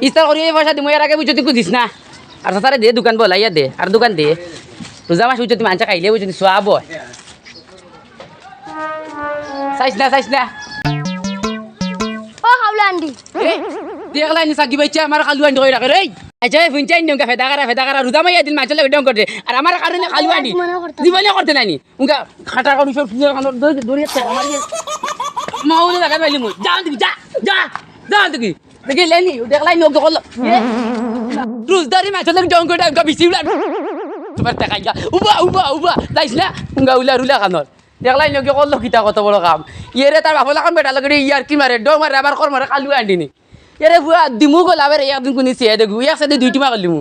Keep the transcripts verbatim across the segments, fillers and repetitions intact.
ইস্তার করি অউ পয়সা দিমু, এর আগে বুঝছস নি কুদিস না। আর চাচারে দে দোকান বলাইয়া দে, আর দোকান দে। রোজা মাস বুঝছস নি মানষে খাইলে বুঝছস নি সওয়াব অয়। চাইস না, চাইস না। ও কালু আন্ডি। এ, দেখলায় নি সাকিব ভাইচ্ছা, আমার কালু আন্ডি কই রাখে রে। আচ্ছা, এই ফিনচাইন নিয়ম কা ফেদা করা, ফেদা করা, রোজা মাইয়া দিন মানষর লগে ঢং করে। আর আমার কারণে কালু আন্ডি। জীবনে করতে নায় নি। উনকা খাটা করি সব সুন্দর কানো দৌড়, দৌড়িয়ে থাকে আমার ইয়ে। মা ওরে দেখা পাইলি মুই। যা দেখি, যা, যা, যা দেখি। দেখি লেনি, দেখলাই নগে করলো। এ, রোজদারি মানষর লগে ঢং করে, উনকা বিচি উলা। তোমার দেখা গা। উবা, উবা, উবা। যাইস না, উনকা উলা রুলা কানোর। দেখলাই নগে করলো কিতা কত বড় কাম। ইয়েরে তার বাপর লাখান বেটা লগে ইয়ার কি মারে, ঢং মারে, আবার কর মারে, কালু আন্ডি নি। এরে ফুয়া, দিমু গো লাভের একদিন কুনি চেয়ে দেখু, এক সাথে দুই টিমা করলিমু।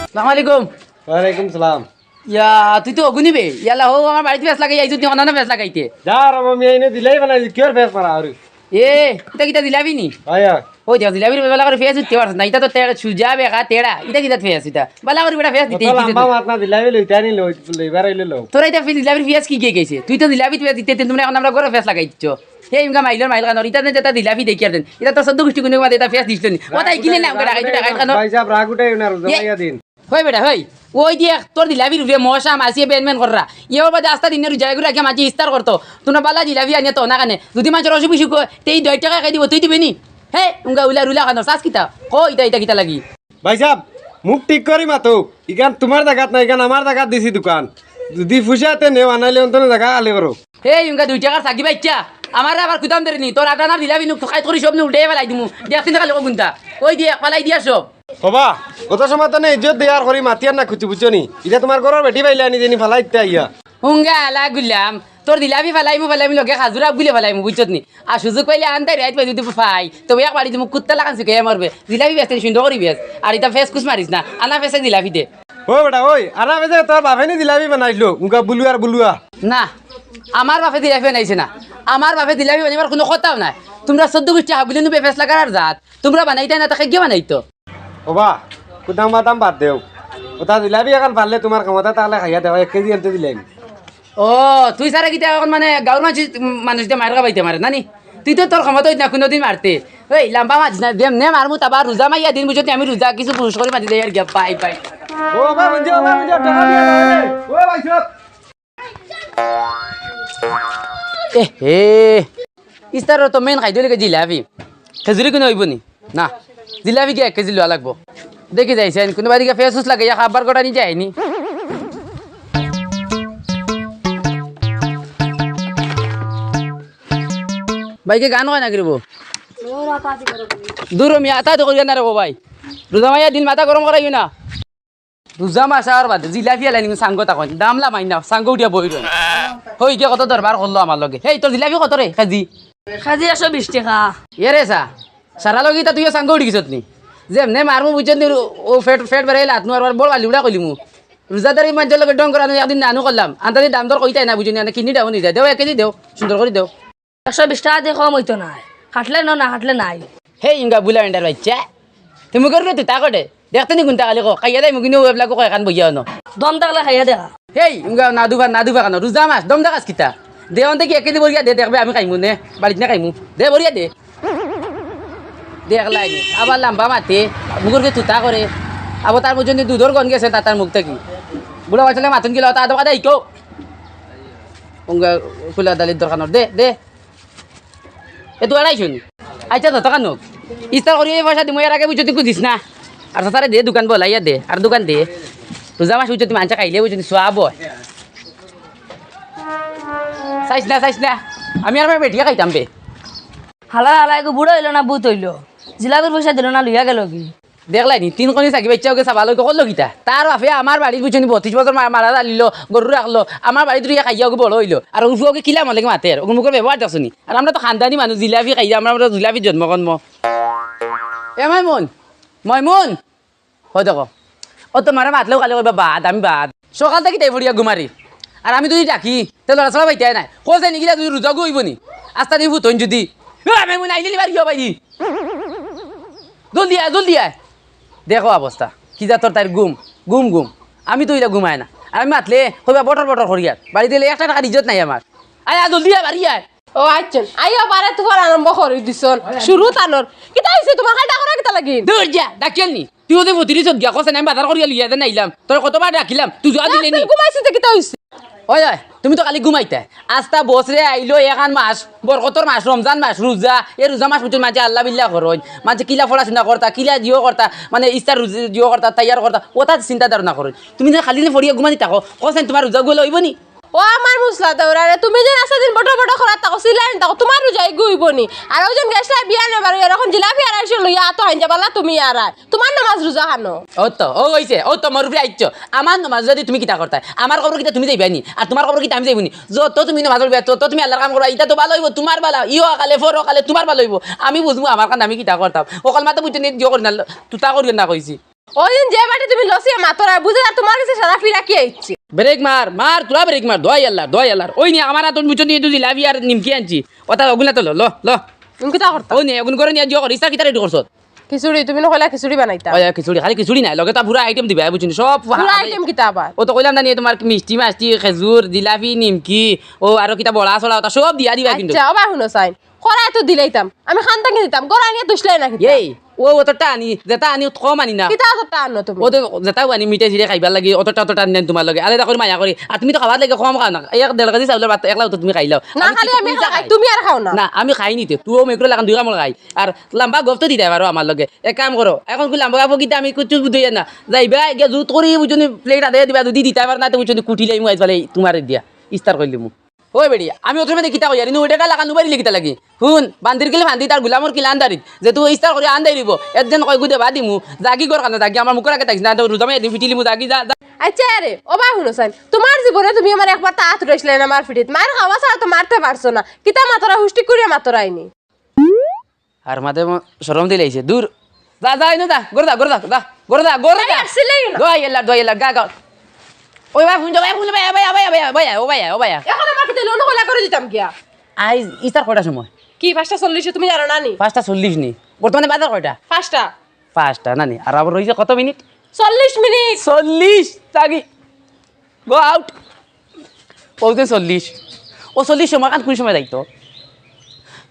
আসসালামু আলাইকুম। ওয়ালাইকুম সালাম। ইয়া, তুই তো অগুনি বে। ইয়ালা হো, আমার বাড়িত ফেস লাগাই আইছো, তুই অনানা ফেস লাগাইতে। যা, রব, আমি আইনে দিলাই বানাই, কিয়র ফেস মারা আরে? এ, ইতা কিতা জিলাপি নি? আয়া। ওই দেখ, জিলাপির বালা করি ফেস উঠতে পারছ না। ইতা তো তেড়া, সুজা বেকা তেড়া। ইতা কিতা ফেস ইতা? বালা করি বেটা ফেস দিতে, কত দিতে লম্বা তো। মাত না, জিলাপি লইতা নি লই, লইবার আইলে লও। তোরা ইতা ফেস জিলাপির ফেস কি গিয়ে গেছে? তুই তো জিলাপি ফেস দিতে, তোমরা এখন আমরা গরো ফেস লাগাই দিচ্ছ। হে ইমকা মাইলর মাইল কানোর, ইতা নে যেটা জিলাপি দেখি আর দেন। ইতা তো চোদ্দ গোষ্ঠী গুণে মাঝে ইতা ফেস দিস নি। ওটা কি নে না, ওটা রাখাইতে, রাখাইতে কানো। ভাই সাহেব, রাগ উঠাইও না, রোজা এ, মাইয়া দিন। হই বেটা, হই। ওই দেখ, তোর জিলাপির উপরে মশা, মাছিয়ে বেন বেন কররা। ইয়ে বাবা, আস্তা দিনে রোজা এগুলো আগে মাঝে ইস্তার করতো। তোমরা বালা জিলাপি আনিয়ে তো না কানে। যদি মানষর অসুখ বিসুখ হয়, তে এই দশ টাকা খাই দিব, তুই দিবি নি? হে, উঙ্গা উলা রুলা কানোর, চাস কিতা? কো, ইতা, ইতা কিতা লাগি? ভাই সাহেব, মুখ ঠিক করি মাতো। ইখান তোমার জাগাত না, ইখান আমার জাগাত দিছি দোকান। যদি ফুসাতে নেও, আনাইলে অন্তনে জাগা খালি করো। হে, উঙ্গা দুই টাকার সাকি বাইচ্চা। আমারে আবার কুদাম ধরে নি। তোর আটানার জিলাপি নুক কাইত করি সব নি উল্টে ফেলাই দিমু। দেখ চিন্তা খালি কোনটা। ওই দিয়ে, ফালাই দিয়া সব। ওবা, কত সময় তো নেই, ইজ্জত দেয়ার করি মাতিয়ার না খুঁজছি, বুঝছো নি? ইটা তোমার ঘরর বেটি পাইলে আনি দেনি ফালাই দিতে আইয়া। হুঙ্গা আলা গুলাম, তোর জিলাপি ফালাইমু, ফালাইমু লগে খাজুর আপ গুলে ফালাইমু, বুঝছত নি? আর সুযোগ পাইলে আনতে রাইত পাই যদি পাই, তবে এক বাড়ি দিমু কুত্তা লাগান শিখে মরবে। জিলাপি বেচতে সুন্দর করি বেচ, আর ইটা ফেস কুস মারিস না, আনা ফেসে জিলাপি দে। ও বেটা, ওই, আনা ফেসে তোর বাপে নি জিলাপি বানাইলো, উঙ্গা বুলুয়ার বুলুয়া। না, আমার বাপে জিলাপি বানাইছে না, আমার বাপে জিলাপি বানাইবার কোনো কথাও নাই। তোমরা চোদ্দ গোষ্ঠী হাগুলি নুবে ফেস লাগার আর জাত, তোমরা বানাইতে না, তাকে গিয়ে বানাইতো। ওবা, কুদাম বাদাম বাদ দেও। ওটা জিলাপি এখন পারলে তোমার ক্ষমতা তাহলে খাইয়া দেখো, এক কেজি আনতে দিলাম। ও, তুই সারা কিতা এখন মানে গাঁওর মানুষ, মানুষ দিয়ে মায়ের খাবাইতে মারে, নানি? তুই তো তোর ক্ষমতা হইত না কোনোদিন মারতে। ওই, লম্বা মাছ না, যেমনে মারমু, তাবা রোজা মাইয়া দিন বুঝতে আমি রোজা কিছু পুরুষ করে মারি দেয় আর গিয়া, বাই, বাই। ও, বাবা, বুঝো, বাবা, বুঝো, টাকা দিয়ে দাও রে। ও, ভাই, সব। এ হে, ইস্তারর তো মেইন খাইতে লাগে জিলাপি। খেজুরি কোনো হইব নি? না, জিলাপি কি এক কেজি লওয়া লাগবো? দেখি যাইছেন, কোনো বাড়ি ফেস উস লাগে, ইয়া খাবার কটা নিয়ে যায়নি। ভাইকে গান হয় না কিরবো? দূর মিয়া, আতা তো করিয়া না রে ভাই। রোজা মাইয়া দিন মাথা গরম করাইও না। রোজা মাস আর বাদে জিলাপি আলাই নিমু সাঙ্গ তখন। দাম লামাই না, সাঙ্গ উঠিয়া বই রইন। হই গিয়া কত দরবার করলো আমার লগে। হেই, তোর জিলাপি কত রে কেজি? কেজি একশো বিশ টাকা। এ রে সা, সারা লগে ইতা তুইও সাঙ্গ উঠি গেছত নি? যেমনে মারমু বুঝছত নি, ও ফেট, ফেট বেড়াইলে হাত নুয়ার আর বড় বালি উড়া কইলিমু। রোজাদারি মানষর লগে ঢং করানো একদিন নানু করলাম। আন্দাজি দাম দর কইতাই না বুঝুনি, আনে কিডনি ডাউন হয়ে যায়। দেও এক কেজি দেও, সুন্দর করি দেও। একশো বিশ টাকা দিয়ে কম হইতো না। কাটলে ন, না কাটলে নাই। হেই, ইঙ্গা বুলা মেন্ডার বাইচ্চা। তুই মুখের উপরে তুই তা করে। দেখতে নি কোনটা খালি কো। খাইয়া দেয় মুখিনি ওয়েব লাগো কয় খান বইয়া হনো। দম থাকলে খাইয়া দেখা। হেই, ইঙ্গা না দুবা, না দুবা কেন? রোজা মাস, দম দেখাস কিতা? দে অন থেকে এক কেজি বরিয়া দে, দেখবে আমি খাইমু নে। বাড়িত না খাইমু। দে বরিয়া দে। দেখলাই নি। আবার লাম্বা মাতে, মুখের উপরে তুতা করে। আবার তার মধ্যে দুধর গন গেছে তার, তার মুখ থেকে। বুড়া বাচ্চালে মাতুন গেল, তা দোকানে ইকো। ইঙ্গা খুলা দালির দরকার নর। দে, দে। এ তুই আড়াইশো নি? আচ্ছা, তো তখন হোক। ইস্তার করি এই পয়সা দিমু, এর আগে বুঝছো তুই কুদিস না। আর তারে দে দোকান বলাইয়া দে, আর দোকান দে। রোজা মাস বুঝছো তুই মানষে খাইলে বুঝছো তুই সওয়াব অয়। চাইস না, চাইস না। আমি আর আমার বেটিয়ে খাইতাম বে। হালা হালা এগো বুড়া হইলো না ভূত হইলো? জিলাপির পয়সা দিল না, লইয়া গেল কি? দেখলাই নি, তিন কনি সাকি বাইচ্চা ওকে সাবাল ওকে করলো কিতা? তার বাপে আমার বাড়িত বুঝছো নি, বত্রিশ বছর মা-, মারা জালিলো, গরু রাখলো, আমার বাড়িত রইয়া খাইয়া ওকে বড় হইলো। আর উফু ওকে কিলা মলে মাতের, ওকে মুখের ব্যবহার দেখছো নি? আর আমরা তো খানদানি মানুষ, জিলাপি খাইয়া, আমরা, আমরা জিলাপি জন্মকর্ম। এ মাইমুন, মাইমুন, ও দেখো, ও তোমারে মাতলেও খালি কইবা বাদ, আমি বাদ। সকাল থাকি তাই পড়িয়া ঘুমারি। আর আমি যদি ডাকি, তে লড়াচড়া পাইতাই নাই। কইছে নিগিলা যদি রোজা গো হইব নি? আস্তা দি ফুতইন যদি। এ, আমি মনে আইলে নিবার কি হবাই দি? জলদি আয়, জলদি আয়। দেখো অবস্থা, কি জাতর তাইর ঘুম, ঘুম, ঘুম। আমি তো ইলা ঘুমায় না। আর আমি মাতলে, কইবা বটর বটর করিয়ার। বাড়িত এলে একটা টাকার ইজ্জত নাই আমার। আয়, আয়, জলদি আয়, বাড়ি আয়। ও আইছইন, আইয়া বারে তুফান আরম্ভ করি দিছইন। শুরু তানর। কিতা অইছে তুমার? খালি ডাকরা কিতা লাগি? দূর যা, ডাকিয়াল নি। তুই ওদের ভতিরি সদ গিয়া, কসে আমি বাজার করিয়া লইয়া দেন আইলাম। তোর কতবার ডাকিলাম, তুই জুয়া দিলে নি। ঘুমাইছি তো, কিতা অইছে? ওই, ওই, তুমি তো খালি ঘুমাইতায়। আস্তা বছরে আইলো এখান মাস, বরকতর মাস, রমজান মাস, রোজা। এই রোজা মাস ভিতরে মাঝে আল্লাহ বিল্লাহ করইন। মাঝে কিলা পড়াশোনা করতা, কিলা জিও করতা, মানে ইস্তার রুজি জিও করতা, তৈয়ার করতা, ওটা চিন্তা ধারণা করইন। তুমি যে খালি দিন পড়িয়া ঘুমানি থাকো, কসেন তোমার রোজা গুলো অইব নি? ও আমার মুসলা দৌড়ারে, তুমি যে রাস্তা দিন বটর বটর করার থাকো, সিলাইন থাকো, তোমার রোজা এগু অইব নি? আর ওই জন গেছলা বিয়া নেবার, এরকম জিলাপি আর আইসো লইয়া আতো হাইঞ্জা বালা তুমি আর আয়। তোমার নামাজ রোজা খানো। ও তো, ও অইছে, ও তো মোর উপরে আইছো। আমার নামাজ যদি তুমি কিতা করতায়, আমার কবর কিতা তুমি যাইবায় নি? আর তোমার কবর কিতা আমি যাইব নি? যত তুমি নামাজ পড়বে, তত তুমি আল্লাহর কাম করবা, ইটা তো ভালো অইব, তোমার ভালা, ইও আকালে, ফর অকালে, তোমার ভালো অইব। আমি বুঝবো আমার কাম আমি কিতা করতাম। অকল মাথা বুঝতে নিয়ে দিও করি না, তুতা করিও না কইছি। ওই দিন যে বাটি তুমি লসিয়ে মাতরায়, বুঝে যা তোমার গেছে সারা ফিরা কি আইছে। ব্রেক মার, মার, তোরা ব্রেক মার, দোয়াই আল্লাহ, দোয়াই আল্লাহ। ওই নিয়ে আমার হাত বুঝছো নিয়ে তুই লাভি আর নিমকি আনছি। ওটা ওগুলা তো লো, লো, লো। তুমি কিতা করতা? ওই নিয়ে এগুন করে নিয়ে জিও কর, ইস্তার কিতা রেডি করছো? খিচুড়ি, তুমি না কইলা খিচুড়ি বানাইতা। ওই খিচুড়ি, খালি খিচুড়ি নাই, লগে তো পুরা আইটেম দিবা, বুঝছো নি? সব পুরা আইটেম কিতা আবার? ও তো কইলাম না নিয়ে তোমার মিষ্টি মাষ্টি, খেজুর, জিলাপি, নিমকি, ও আরো কিতা বড়া সড়া, ওটা সব দিয়া দিবা কিন্তু। আচ্ছা, ওবা হুনো চাইন। করাই তো দিলাইতাম। আমি খান থাকি দিতাম। গড় আনিয়া দুষলাই না কিতা? এই, ও অতটা আনি, যেটা আনি অত কম আনি না। কিতা অতটা আনো তুমি? ও তো যেটাও আনি মিঠাই চিঠাই খাইবার লাগি, অতটা অতটা আনি আনি তোমার লগে। আরে দেখো মায়া করি। আর তুমি তো খাবার লাগি কম খাও না। এক দেড় কেজি চাউলর ভাত একলা তো তুমি খাইলাও। না, আমি খালি আমি খাই, তুমি আর খাও না। না, আমি খাই নিতে। তুইও মেকুরে লাগান দুই কামড় খাই। আর লম্বা গপ তো দিতে পারো আমার লগে। এক কাম করো, এখন কি লম্বা গপ কিতা আমি কুচ্ছু বুঝাই না। যাইবা, গিয়া জুত করি বুঝুনি প্লেট আদায় দিবা, যদি দিতে পারো না তো বুঝুনি কুটিলাই মুয়াইজ ফালাই তোমার দিয়া। ইস্তার কইলিমু। ওই বেড়ি, আমি অতর মধ্যে কিতা কইয়ার, ইনু ওইটা লাগান উবাইলে কিতা লাগি? হুন, বান্দির গেলে বান্দি তার গুলামর কিলা আন্দারিত, যে তুই ইস্তার করে আন্দাই দিব, এর যেন কয় গুদে বাদিমু, জাগি গর কানে জাগি, আমার মুখর আগে থাকিস না, তো রুদামে এদিন ফিটিলিমু, জাগি যা, যা। আচ্ছা রে, ও বা হুনো চাইন, তোমার জীবনে তুমি আমার একবার তা হাত উঠাইছিলে না আমার ফিটিত, মার খাওয়া ছাড়া তো মারতে পারছো না, কিতা মাতরা হুষ্টি করিয়া মাতরাইনি। আর মাঝে ম-, শরম দিলাইছে। দূর। যা, যা, এনে যা। গরে যা, গরে যা, যা। গরে যা, গরে যা। এই, আসলেই না। দোয়াই এলার, দোয়াই এলার, গা, গা। ওই ভাই, ফোন যা, ভাই, ফোন যা, ভাই, ভাই, ভাই, ভাই, ভাই, ও ভাই, ও ভাই। এখন আমার কিতা লইন কইলা করে দিতাম গিয়া। আইজ ইস্তার কয়টার সময়? কি, পাঁচটা চল্লিশে তুমি জানো না নি? পাঁচটা চল্লিশ নি। বর্তমানে বাজার কয়টা? পাঁচটা। পাঁচটা না নি? আর আবার রইছে কত মিনিট? চল্লিশ মিনিট। চল্লিশ? তাগি। Go out। ও যে চল্লিশ, ও চল্লিশ সময়খান কোন সময় যাইতো?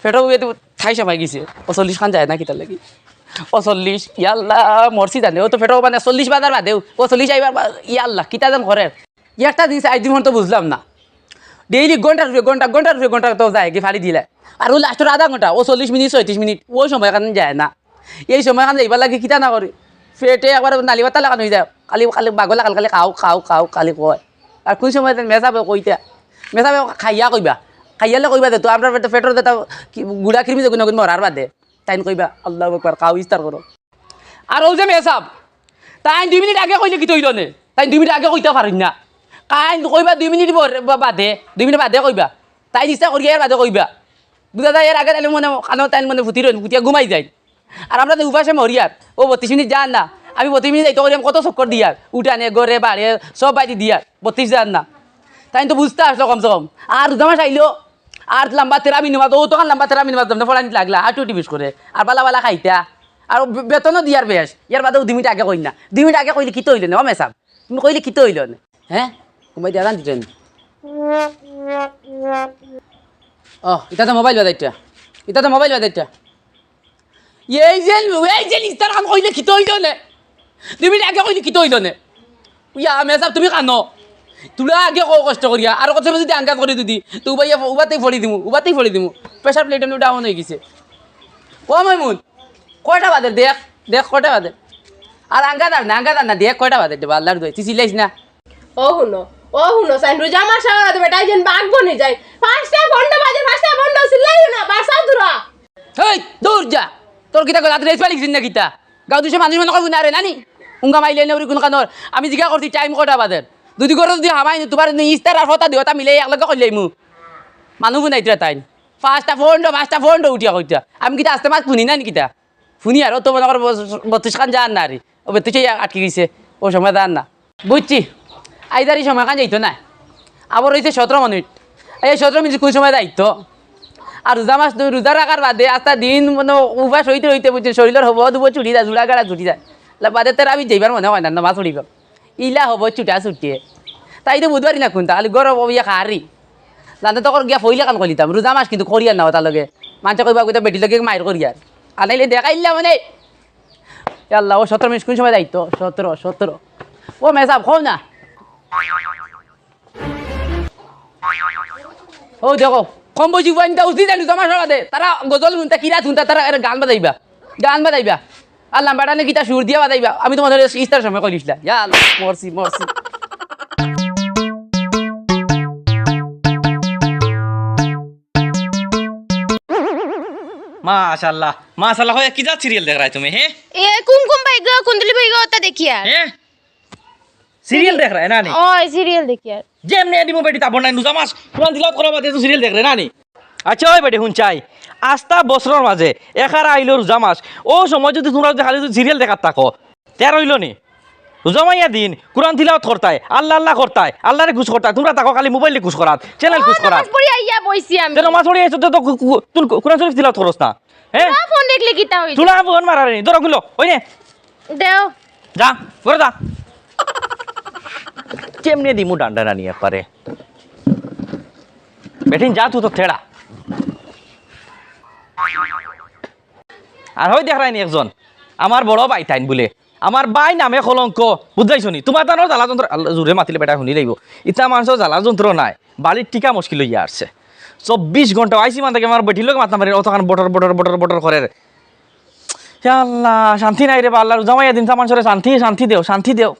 পেটো বইয়ে তো ঠাই সময় গেছে, ও চল্লিশখান যায় না কিতার লাগি? ও চল্লিশ, ইয়াল্লা, মরছি জানে, ও তো পেটো মানে চল্লিশ বাজার বাদেও, ও চল্লিশ আইবার বা-, ইয়াল্লা, কিতা যেন করে। একটা দিন আজ দিন তো বুঝলাম না, ডেইলি ঘন্টার উপরে ঘন্টা, ঘন্টার উপরে ঘন্টা তো যায় কি ফাড়ি দিলে, আর ও লাস্টের আধা ঘন্টা, ও চল্লিশ মিনিট, ছয়ত্রিশ মিনিট, ওই সময়খান যায় না। এই সময়খান যাইবার লাগি কিতা না করি, পেটে একবার নালি বাতা লাগানো অই যায়, খালি, খালি বাগলা খালি, খালি খাও, খাও, খাও, খালি কয়। আর কোন সময় যেন মেসাবে কইতা, মেসাবে খাইয়া কইবা, খাইয়ালে কইবা দে, তো আমরা পেটর যেটা কি গুড়া কিরমি যেগুন অগুন মরার বাদে, তাইন কইবা, "আল্লাহু আকবার, খাও, ইস্তার করো।" আর ও যে মেসাব, তাইন দুই মিনিট আগে কইলে কিতা অইলো নে? তাইন দুই মিনিট আগে কইতা পারইন না। তাইন কইবা দুই মিনিট পর, বা-, বাদে, দুই মিনিট বাদে কইবা। তাইন ইস্তার করিয়া এর বাদে কইবা। বুঝা যায়, এর আগে তাইলে মনে, কানো তাইন মনে ফুটি রইন, ফুটিয়া ঘুমাই যায়। আর আমরা যে উপাসে মরিয়ার, ও বত্রিশ মিনিট যার না, আমি বত্রিশ মিনিট যাইতে করিয়াম কত চক্কর দিয়ার, উঠানে, ঘরে, বাড়ে, সব বাড়ি দিয়ার, বত্রিশ যার না। তাইন তো বুঝতা আসলো কমসে কম। আর রোজা মাস আইলো, আর লম্বা তেরাবি নমাজ, ও তখন লম্বা তেরাবি নমাজ যেমন ফড়ানি লাগলা, আটু টিপিস করে, আর বালা বালা খাইতা, আর বে-, বেতনও দিয়ার বেশ, ইয়ার বাদে দুই মিনিট আগে কই না, দুই মিনিট আগে কইলে কিতা অইলো নে, ও মেসাব? তুমি কইলে কিতা অইলো নে? হ্যাঁ? ঘুমাই দিয়া জান দিতেন। ও, ইটা তো মোবাইল বাজাইটা, ইটা তো মোবাইল বাজাইটা। এই যে, এই যে ইস্তার খান কইলে কিতা অইলো নে? দুই মিনিট আগে কইলে কিতা অইলো নে? ইয়া, মেসাব, তুমি কানো। তোরা আগে কও কষ্ট করিয়া, আর কত যদি আঙ্গাজ করি যদি, তো উবাইয়া, উবাতেই ফড়ি দিমু, উবাতেই ফড়ি দিমু। প্রেশার প্লেট এমনি ডাউন অই গেছে। ও মাইমুন, কয়টা বাজে? দেখ, দেখ কয়টা বাজে। আর আঙ্গাজ আর না, আঙ্গাজ আর না, দেখ কয়টা বাজে, দেবা আল্লাহর দোয়াই, তুই চিল্লাইস না। ও হুনো, ও হুনো, সাইন রোজা মাস আওয়াজ বেটা যেন বাঘ বনি যায়। পাঁচটা পনেরো বাজে, পাঁচটা পনেরো চিল্লাইও না, বাসাও দূরা। হেই, দূর যা। তোর কিতা কথা, রাত রেস পালি গেছিস না কিতা? গাঁও দুশো মানুষ মনে করবো না রে, নানি? উঙ্গা মাইলে না উড়ি কোন কানোর। আমি জিজ্ঞা করছি, টাইম কটা বাজে? যদি করো যদি হামাই, তোমার যদি ইস্তার আর হতা দিও, তা মিলে এক লগে কইলাইমু। মানুষ বুঝাইতে তাই। পাঁচটা পনেরো, পাঁচটা পনেরো উঠিয়া কইতা। আমি কিতা আস্তে মাছ শুনি না নি কিতা? শুনি আর, ও তো মনে করো বত্রিশ খান যার না রে। ও বত্রিশে আটকে গেছে। ও সময় যার না। বুঝছি। আইজ আর ই সময়খান যাইতো না। আবার রইছে সতেরো মিনিট। এই সতেরো মিনিট কোন সময় যাইতো? আর রোজা মাস, রোজা রাখার বাদে আস্তা দিন মানে উপাস হইতে হইতে বুঝছি শরীরের হবো দুবো ছুটি যায়, জুড়া গাড়া ছুটি যায়। লা বাদে তেরাবি যাইবার মনে হয় না, নামাজ পড়িবার। ইলা হবো ছুটা ছুটিয়ে। তাই তো বুঝবারই না কোনটা, খালি গরম হইয়া খারি। জানতে তো গিয়া ফইলা কান কইলিতাম, রোজা মাস কিন্তু করিয়ার না ওটার লগে। মানষে কইবা কইতা বেটি লগে মাইর করিয়ার। আর নাইলে দেখাইলাম মানে। ইয়া আল্লাহ, ও সতেরো মিনিট কোন সময় যাইতো? সতেরো, সতেরো। ও মেসাব, কও না। ও দেখো, কম বয়সী ফুয়াইন্তা উঠি যায় রোজা মাস বাদে। তারা গজল হুনতা, কিরাত হুনতা, তারা এর গান বাজাইবা। গান বাজাইবা। আর লাম্বাটা নে কিতা সুর দিয়া বাজাইবা। আমি তোমাদের ইস্তার সময় কইলিছিলাম। ইয়া আল্লাহ, মরছি, মরছি। মাশাআল্লাহ, মাশাআল্লাহ, হয় কি জাত সিরিয়াল দেখরায় তুমি, হে? এ কুমকুম ভাই গো, কুন্দলি ভাই গো, ওটা দেখিয়ার। হে? সিরিয়াল দেখরায় না নি? ওই সিরিয়াল দেখিয়ার। যেমনে দিমু বেটি তাবর নাই, রোজা মাস, কোরআন তিলাওয়াত করা বাদে তো সিরিয়াল দেখরায় না নি? আচ্ছা, ওই বেটি, হুন চাই, আস্তা বছরর মাঝে একারা আইলো রোজা মাস, ও সময় যদি তোমরা যদি খালি যদি সিরিয়াল দেখাত থাকো, তে আর অইলো নি? রোজা মাইয়া দিন, কোরআন তিলাওয়াত করতায়, আল্লাহ আল্লাহ করতায়, আল্লাহরে খুশ করতায়, তোমরা থাকো খালি মোবাইলে খুশ করাত, চ্যানেল খুশ করাত। নামাজ পড়ি আইয়া বইছি আমি। তে নামাজ পড়ি আইছো তো, তো কু-, কু-, তুই কোরআন শরীফ তিলাওয়াত করস না? হ্যাঁ? তোরা ফোন দেখলে কিতা হইছে? তোরা ফোন মারারে নি, ধরো খুলো, ওই নে। দেও। যা, ঘরে যা। কেমনে দিমু ডান্ডা নানি একবারে। বেটিন যা, তুই তো থেড়া। আর হয় দেখরায় নি একজন, আমার বড় ভাই তাইন বুলে, আমার ভাই নামে কলঙ্ক, বুঝাইছো নি? তোমার তানোর জ্বালা যন্ত্র, আল্লাহ, জোরে মাতিলে বেটা হুনি লাইবো। ইতা মানষর জ্বালা যন্ত্র নাই, বাড়ির টিকা মুশকিল হইয়া আসছে। চব্বিশ ঘন্টা আইসি মান থেকে আমার বেটির লগে মাততাম পারি না, অতখান বটর বটর বটর বটর করের। ইয়া আল্লাহ, শান্তি নাই রে বা আল্লাহ, রোজা মাইয়া দিন তা মানষরে শান্তি, শান্তি দেও, শান্তি দেও।